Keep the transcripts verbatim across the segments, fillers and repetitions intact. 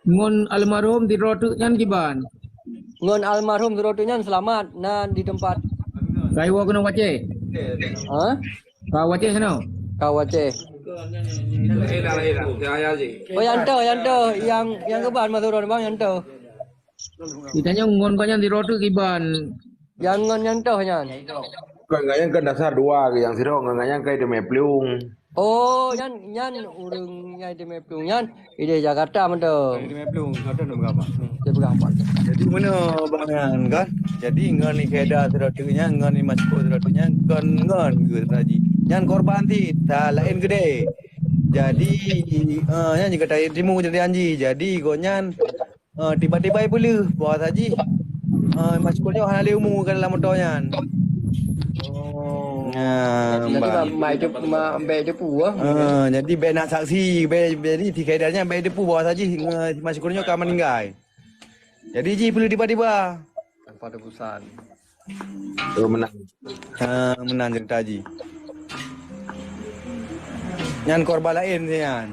Ngon almarhum sidroe teuk nyan kiban? Ngon almarhum sidroe teuk nyan seulamat na di teumpat. Ka iwoe keunoe u Aceh? Ha? Ka u Aceh keunoe? Ka u Aceh. Oh, nyan toh, nyan toh. Nyang, nyang keuban masa uroe nyoe, bang, nyan toh. Geutanyoe ngon gobnyan sidroe teuk kiban? Nyang ngon nyan toh nyan. Kon gobnyan kan dasar dua, nyang sidroe ngon gobnyan kan i Teumé Plueng. Oh, nyan, nyan ureueng nyang i Teumé Plueng nyan, i Jakarta mantong. I Teumé Plueng, Jakarta na berapa? Dia pegang empat. Jadi, meunoe bang nyan kan? Jadi, ngon i Khaedar sidroe teuk nyan, ngon i Masykur sidroe teuk nyan, kon ngon geuh saji. Nyan korban cit, that laén keudéh. Jadi, eh, nyan jeuet ka tatimong kejadian jih. Jadi, gobnyan, eh, tiba-tiba ipeuleueh bahwa saji, eh, Masykur nyoe hana lé umu ka dalam moto nyan. Oh. Nah, jadi, bah. Ma-, ma-, ma-, bèk teupeu, ah. Eh, jadi bèk na saksi, bèk, jadi si Khaedar nyan bèk teupeu bahwa saji, eh, Masykur nyoe ka meuninggai. Jadi, jih ipeuleueh tiba-tiba. Tanpa tebusan. Oh, meunan. Ha, meunan ceurita jih. Nyan korban laén si nyan.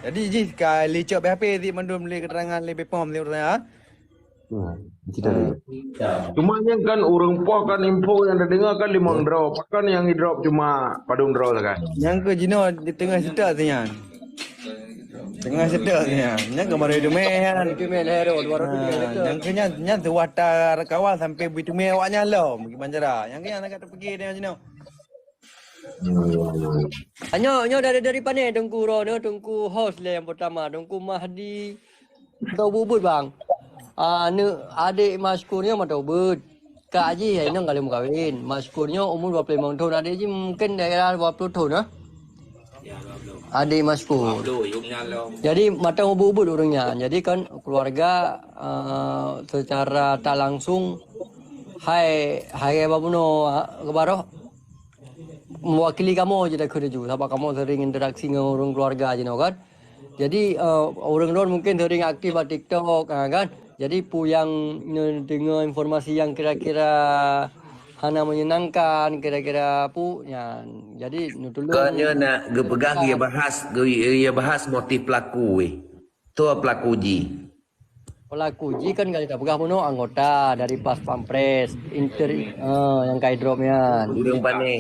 Jadi jih ka licok B H P cit mandum lé keterangan lé Bepom cit ureueng nyan. Hmm, cerita dulu. Cuma nyan kan ureueng poh kan info nyang tadeungoe kan limong droe. Pakon nyang idrop cuma padum droe sagai? Nyang keu jinoe di teungoh seutôt si nyan. Teungoh seutôt nyan. Nyan keu baru teumé nyan. Baru teumé lhèe droe, dua ratus tiga ratus. Ha, nyan keu nyan, nyan seuwah ta kawal sampai beuteumé awak nyan lom, bagi banjara. Nyan keu nyan agak teupike nyan jinoe. Nyoe, nyoe dari, dari pane Teungku Ro nyoe, Teungku host lé nyang pertama, Teungku Mahdi. Mantong ubit-ubit, bang. Ah, aneuk adék Masykur nyoe mantong ubit. Kak jih hai nyoe ka lheueh meukawen. Masykur nyoe umur dua puluh limong thon, adék jih mungkin daerah dua puluh thon, ah. Adék Masykur. Jadi, mantong ubit-ubit ureueng nyan. Jadi, kan keluarga, eh, secara tak langsung hai, hai bak bunoe, ah, keu baroh mewakili kamoe jih takheun laju, sabab kamoe sering interaksi ngon ureueng keluarga jinoe kan. Jadi, eh, ureueng droen mungkin sering aktif bak TikTok, ha, kan. Jadi, peue nyang neudeungoe informasi nyang kira-kira hana menyenangkan, kira-kira peue nyan. Jadi, neutulông. Kon nyoe nak geupeugah, ya, bahas, geu-, ya, bahas motif pelaku weh. Soe pelaku jih? Pelaku jih kan ka lheueh tapeugah bunoe anggota dari Pas Pampres, inter-, eh, nyang ka idrop nyan. Ureueng pane?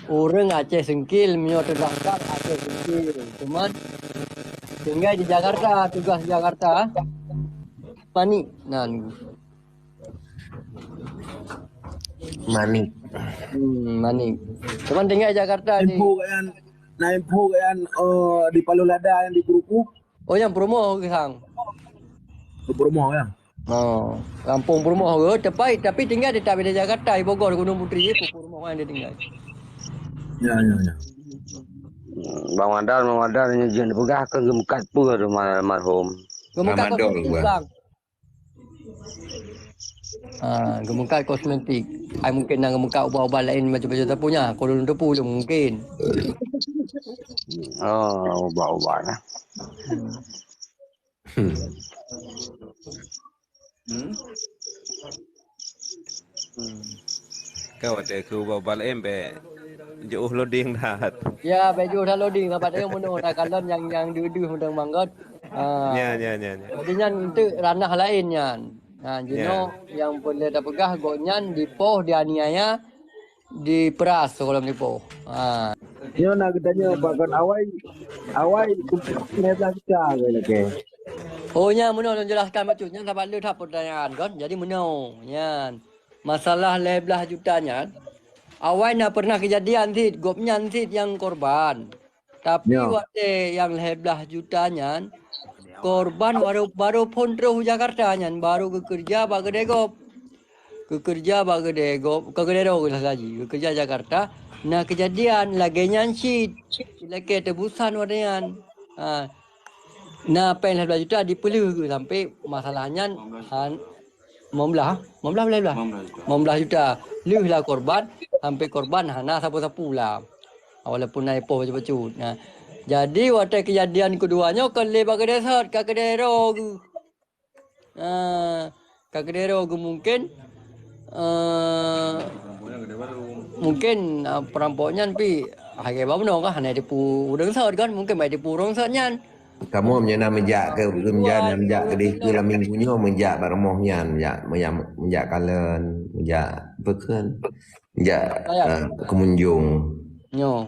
Ureueng Aceh Singkil, meunyoe teudaftar Aceh Singkil. Cuman tinggai di Jakarta, tugas di Jakarta. Manik nan. Manik. Hmm, Manik. Cuman tinggai di Jakarta di. Info kan, na info kan, eh, di Paloh Lada nyang di Peurumoh. Oh, nyang Peurumoh keuh sang. Peurumoh, ya. Oh, kampung Peurumoh keuh, tepai, tapi tinggai teutap di Jakarta, di Bogor, Gunung Putri, Peurumoh kan dia tinggai. Ya, ya, ya. Bang Wadar, Bang Wadar nyoe jeuet peugah keu geumeukat peue tu almarhum? Geumeukat Ramadhan kosmetik, gua. Bang. Ah, geumeukat kosmetik. Ai mungkin na geumeukat ubat-ubat laén macam-macam sapeue nyan. Kon lôn teupeu lôn mungkin. Oh, ubat-ubat lah. Hmm. Hmm. Hmm. Hmm. Kau ada keu ubat-ubat laén bèk jiôh loading that. Ya, bèk jiôh that loading, sabab teuh meunoe na kalon nyang, nyang deuh-deuh mantong manggot. Ah. Ya, ya, ya, ya. Jadi nyan teuk ranah laén nyan. Ha, jinoe nyang peureulèe tapeugah gobnyan dipoh, dianiaya, diperas sigohlom dipoh. Ha. Nyoe na geutanyoe pakon awai, awai lhèe blah juta keu lakèe. Oh, nyan meunoe lôn jelaskan bacut. Nyan sabab le that peutanyaan kon. Jadi meunoe nyan. Masalah lhèe blah juta nyan, awai na pernah keujadian cit, gobnyan cit nyang korban. Tapi watèe nyang lhèe blah juta nyan, korban baru, baru phôn troh u Jakarta nyan, baru geukeureuja bak keudè gob. Geukeureuja bak keudè gob, ka keudè droe geulah gaji, geukeureuja Jakarta. Na keujadian lagèe nyan cit, lakèe teubusan watèe nyan. Ha. Na pèng lhèe blah juta dipeuleueh geuh sampai masalah nyan han, Limong blah, limong blah, lhèe blah? Limong blah juta. Limong blah juta. Lheueh lah korban, sampai korban hana sapeue-sapeue lah. Walaupun na ipoh bacut-bacut. Nah, jadi watèe keujadian keudua nyoe kon lé bak keudè sot, ka keudè droe geuh. Nah, ka keudè droe geuh mungkin, eh, mungkin, ah, peurampok nyan pih lagèe bak bunoe kan, hana jiteupeue ureueng sot kan, mungkin bak jiteupeue ureueng sot nyan. Kamoe meunyoe na meujak keu, meunyoe na meujak keudeh keu lam minggu nyoe, meujak bak rumoh nyan, meujak, meujak, meujak kalon, meujak peue kheun, meujak, eh, keumunjong. Nyoe.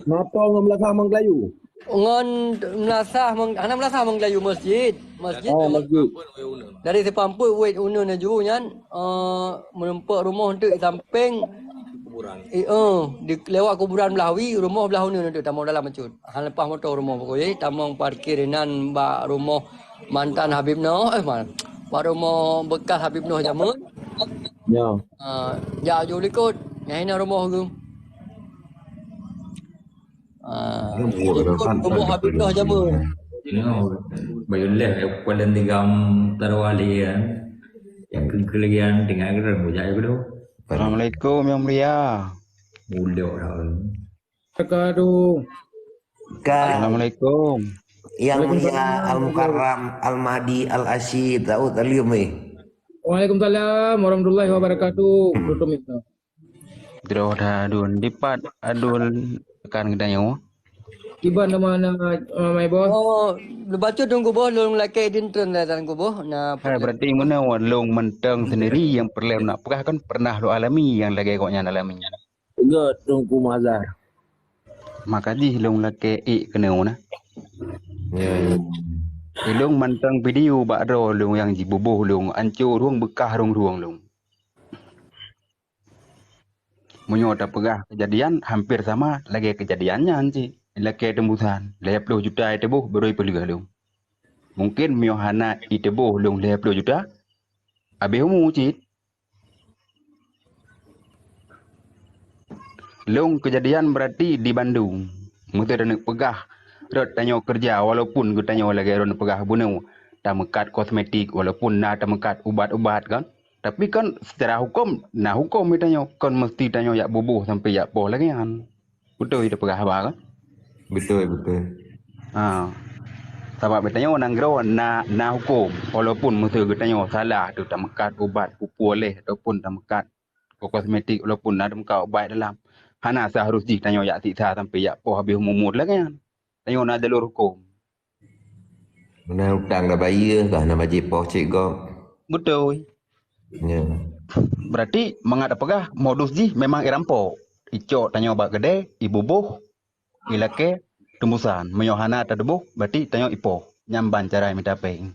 Mapa ngon meulasah Mang Gelayu? Ngon meulasah Mang, hana meulasah Mang Gelayu, masjid. Masjid. Oh, masjid. Dari Sipampui wet uneun laju nyan, eh, meureumpok rumoh teuk di sampéng. Kuburan. Eh, eh, di, lewat kuburan blah wie, rumoh blah uneun teuk tamong dalam bacut. Han leupah moto rumoh pokok jih, tamong parkir inan bak rumoh mantan Habib Noh, eh, man, bak rumoh bekas Habib Noh jameun. Ya. Ah, jak ju likot. Nyang inan rumoh tu. Ah, rumoh Habib Noh jameun. Nyoe, bayu leh, Kuala Tigam, Tarawali, kan. Yang keu-, keu lagi, kan, tinggal keu dalam bujak, ya, betul. Assalamualaikum, Yang Mulia. Mulia, ya. Wabarakatuh. Ka. Assalamualaikum. Yang Mulia Waalaikumsalam. Al-Mukarram, Al-Mahdi, Al-Asyid, Daud Alim, eh. Waalaikumsalam warahmatullahi wabarakatuh. Tutup itu. Droe that adun. Dipat adun rakan geutanyoe? Iban nama na, uh, my boss? Oh, bacut Teungku Boh, lôn lakée di intern dah Teungku Boh. Nah, hai, berarti meunoe lôn mantong sendiri nyang peureulée nak peugah kan pernah lôn alami nyang lagée gobnyan alami. Göt Teungku Mazhar. Maka jih lôn lakée ék keunoe na. Ya, ya. Ilôn mantong video bak droe lôn nyang jibuboh lôn, anco rhueng beukah rhueng-rhueng lôn. Meunyoe tapeugah keujadian, hamper sama lagée keujadian nyan cit. Lakée teumbusan, lhée ploh juta iteuboh barô ipeuleueh lôn. Mungken meunyoe hana iteuboh lôn lhée ploh juta, abéh umu cit. Lôn keujadian beurati di Bandung. Meuseu taneuk peugah rot tanyoe keureuja, walaupun geutanyoe lagée droeneuh peugah bunoe tameukat kosmetik, walaupun na tameukat ubat-ubat kan. Tapi kan secara huköm, na huköm geutanyoe, kon meusti tanyoe jak buboh sampoe jak poh lagée nyan. Beutôi tapeugah haba kan? Beutôi, beutôi. Ha. Sabab geutanyoe nanggroe na, na huköm. Walaupun meuseu geutanyoe salah tu tameukat ubat pupue leh ataupun tameukat kosmetik, walaupun na tameukat ubat dalam, hana seuharus jih tanyoe jak siksa sampoe jak poh habéh umu-umu lagée nyan. Tanyoe na jalur huköm. Meunan utang dah bayeue, bah na bajée poh cit gob. Beutôi. Ya. Berarti mangat tapeugah modus jih memang irampok. Icok tanyoe bak keudée, ibuboh, ilakée teumbusan. Meunyoe hana tateuboh, berarti tanyoe ipoh. Nyan ban cara mita péng.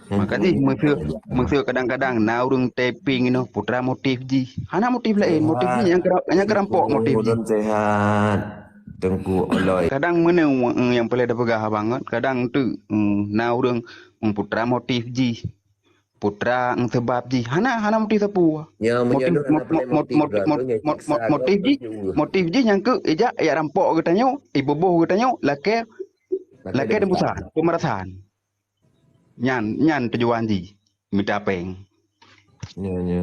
Maka jih meuseu, meuseu kadang-kadang na ureuëng tapping inoe putra motif jih. Hana motif laén, motif jih nyang kera-, nyang keurampok motif jih. Ulôn sehat, Teungku Oloi. Kadang meunoe, eh, nyang peureulée tapeugah abang kan, kadang teuk, eh, na ureuëng, eh, putra motif jih. Putra, eh, seubab jih. Hana, hana motif sapeue. Ya, meunyoe motif, hana mot-, peureulée mot-, motif, motif, berarti mot-, mot-, motif jih, motif jih nyang keu ijak, ijak rampok geutanyoe, ibuboh geutanyoe, lakée, lakée teumbusan, peumerasan. Nyan, nyan tujuan jih, mita péng. Ya, ya.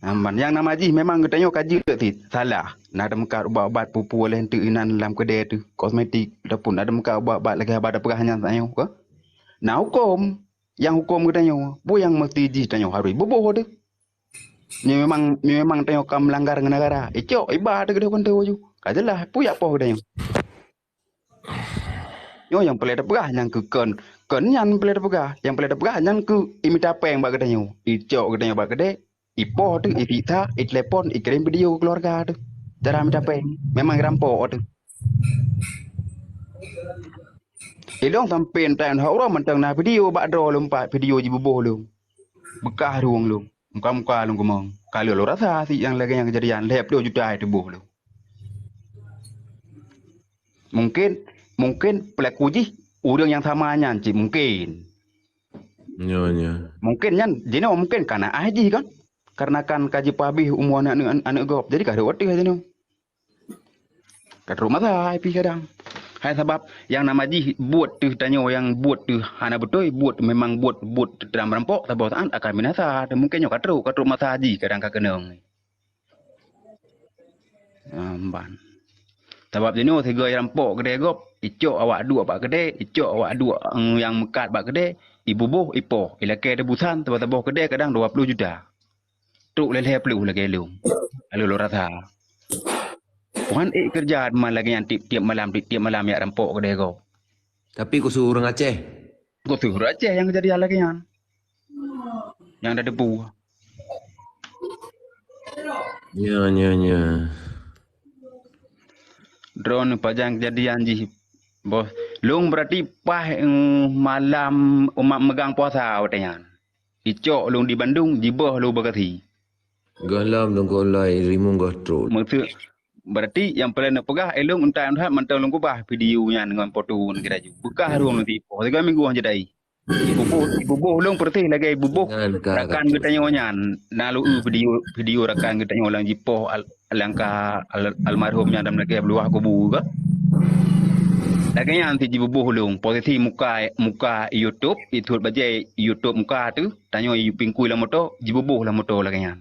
Aman. Nyang nama jih memang geutanyoe ka jeuet cit, salah. Na tameukat ubat-ubat pupue leh teuk inan lam keudée teuh, kosmetik, ataupun na tameukat ubat-ubat lagée haba tapeugah nyan tanyoe, ka? Na huköm, nyang huköm geutanyoe. Peue nyang meusti jih tanyoe harus buboh teuh. Nyoe memang, nyoe memang tanyoe ka meulanggar ngon negara. Icok, iba teuh keudeh kantô ju. Ka jeulaih, peue jak poh geutanyoe. Nyoe nyang peureulée tapeugah nyang keu kon, kon nyan peureulée tapeugah. Nyang peureulée tapeugah nyan keu imita péng bak geutanyoe. Icok geutanyoe bak keudée, ipoh teuh, isiksa, itelepon, ikirém video keu keuluwarga teuh. Cara mita péng, memang irampok teuh. Ilong sampoe entan hok uroe mantong na video bak droe lôn pat, video jibuboh lôn. Beukah rueng lôn, muka-muka lôn keumong. Ka lheueh lôn rasa si nyang lagée nyang keujadian lhée ploh juta ituboh lôn. Mungken, mungken peulaku jih ureuëng nyang sama nyan cit mungken. Nyo, nyo. Mungken nyan jinoe mungken ka na aih jih kan? Karena kan ka jipeuhabéh umu aneuëk, aneuëk gob. Jadi ka rhot ateueh jinoe. Ka trok masa pih kadang. Hai sabab nyang nama jih buet teuh tanyoe nyang buet teuh hana beutôi, buet memang buet, buet teuh rampok, saboh saát akan binasa. Mungken nyoe ka trok, ka trok masa jih kadang ka keunong. Amban. Sabab jinoe sigoe rampok keudée gob, icok awak duek bak keudée, icok awak duek nyang meukat bak keudée, ibuboh, ipoh, ilakée teubusan, saboh-saboh keudée kadang dua ploh juta. Trok lhée-lhée ploh lagée lôn. Lalu lôn rasa. Tuhan ék keureuja teuma lagée nyan tiep-tiep malam, tiep-tiep malam jak rampok keudè gob. Tapi khusos ureuëng Aceh. Khusos ureuëng Aceh nyang keujadian lagée nyan. Nyang tateupeue. Nya, nya, nya. Droeneuh pajan keujadian jih, Bos. Lôn beurati paih, eh, malam umat meugang puasa watée nyan. Icok lôn di Bandung, jiboh lôn Bekasi. Gohlom Teungku Lhoi rimueng goh trok. Maksud, berarti nyang paleng neupeugah, eh, lôn untat-untat mantong lôn keubah video nyan ngon foto ngon geuraju. Beukah rhueng lôn sipoh, sigoe minggu han jadai. Ibuboh, ibuboh lôn peureuseh lagée ibuboh rakan geutanyoe nyan. Na lôn eu video, video rakan geutanyoe lam jipoh al-, langkah al-, almarhum nyan lam lagée beuluwah kubu ka. Lagée nyan sit jibuboh lôn, posisi muka, muka YouTube, ituet bajée YouTube muka teuh, tanyoe ipingkui lam moto, jibuboh lam moto lagée nyan.